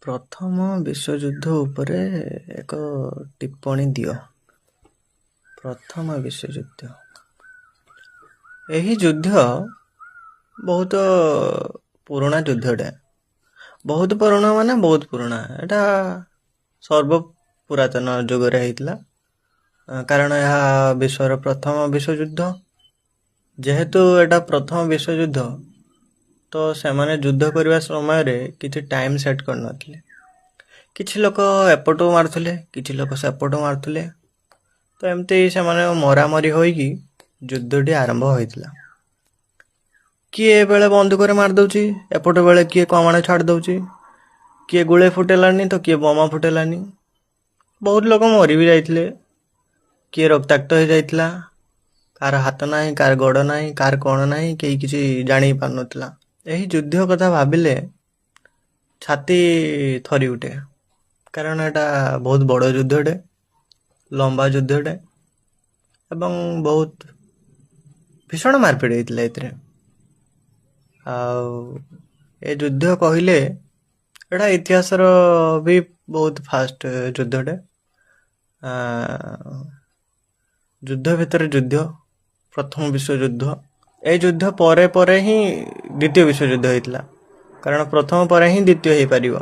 ପ୍ରଥମ ବିଶ୍ୱଯୁଦ୍ଧ ଉପରେ ଏକ ଟିପ୍ପଣୀ ଦିଅ। ପ୍ରଥମ ବିଶ୍ୱଯୁଦ୍ଧ, ଏହି ଯୁଦ୍ଧ ବହୁତ ପୁରୁଣା ଯୁଦ୍ଧଟେ। ବହୁତ ପୁରୁଣା ମାନେ ବହୁତ ପୁରୁଣା। ଏଇଟା ସର୍ବ ପୁରାତନ ଯୁଗରେ ହେଇଥିଲା, କାରଣ ଏହା ବିଶ୍ୱର ପ୍ରଥମ ବିଶ୍ୱଯୁଦ୍ଧ। ଯେହେତୁ ଏଇଟା ପ୍ରଥମ ବିଶ୍ୱଯୁଦ୍ଧ, ତ ସେମାନେ ଯୁଦ୍ଧ କରିବା ସମୟରେ କିଛି ଟାଇମ୍ ସେଟ୍ କରିନଥିଲେ। କିଛି ଲୋକ ଏପଟୁ ମାରୁଥିଲେ, କିଛି ଲୋକ ସେପଟୁ ମାରୁଥିଲେ, ତ ଏମିତି ସେମାନେ ମରାମରି ହୋଇକି ଯୁଦ୍ଧଟି ଆରମ୍ଭ ହୋଇଥିଲା। କିଏ ବେଳେ ବନ୍ଧୁକରେ ମାରିଦେଉଛି, ଏପଟ ବେଳେ କିଏ କମାଣ ଛାଡ଼ି ଦେଉଛି, କିଏ ଗୁଳି ଫୁଟେଇଲାନି ତ କିଏ ବୋମା ଫୁଟେଇଲାନି। ବହୁତ ଲୋକ ମରି ବି ଯାଇଥିଲେ, କିଏ ରକ୍ତାକ୍ତ ହେଇଯାଇଥିଲା, କାହାର ହାତ ନାହିଁ, କାହାର ଗୋଡ଼ ନାହିଁ, କାହାର କ'ଣ ନାହିଁ, କେହି କିଛି ଜାଣି ପାରୁନଥିଲା। ଏହି ଯୁଦ୍ଧ କଥା ଭାବିଲେ ଛାତି ଥରି ଉଠେ, କାରଣ ଏଇଟା ବହୁତ ବଡ଼ ଯୁଦ୍ଧଟେ, ଲମ୍ବା ଯୁଦ୍ଧଟେ ଏବଂ ବହୁତ ଭୀଷଣ ମାରପିଟ ହେଇଥିଲା ଏଥିରେ। ଆଉ ଏ ଯୁଦ୍ଧ କହିଲେ ଏଇଟା ଇତିହାସର ବି ବହୁତ ଫାଷ୍ଟ ଯୁଦ୍ଧଟେ। ଯୁଦ୍ଧ ଭିତରେ ଯୁଦ୍ଧ, ପ୍ରଥମ ବିଶ୍ୱଯୁଦ୍ଧ। ଏଇ ଯୁଦ୍ଧ ପରେ ପରେ ହିଁ ଦ୍ୱିତୀୟ ବିଶ୍ୱଯୁଦ୍ଧ ହେଇଥିଲା, କାରଣ ପ୍ରଥମ ପରେ ହିଁ ଦ୍ୱିତୀୟ ହେଇପାରିବ।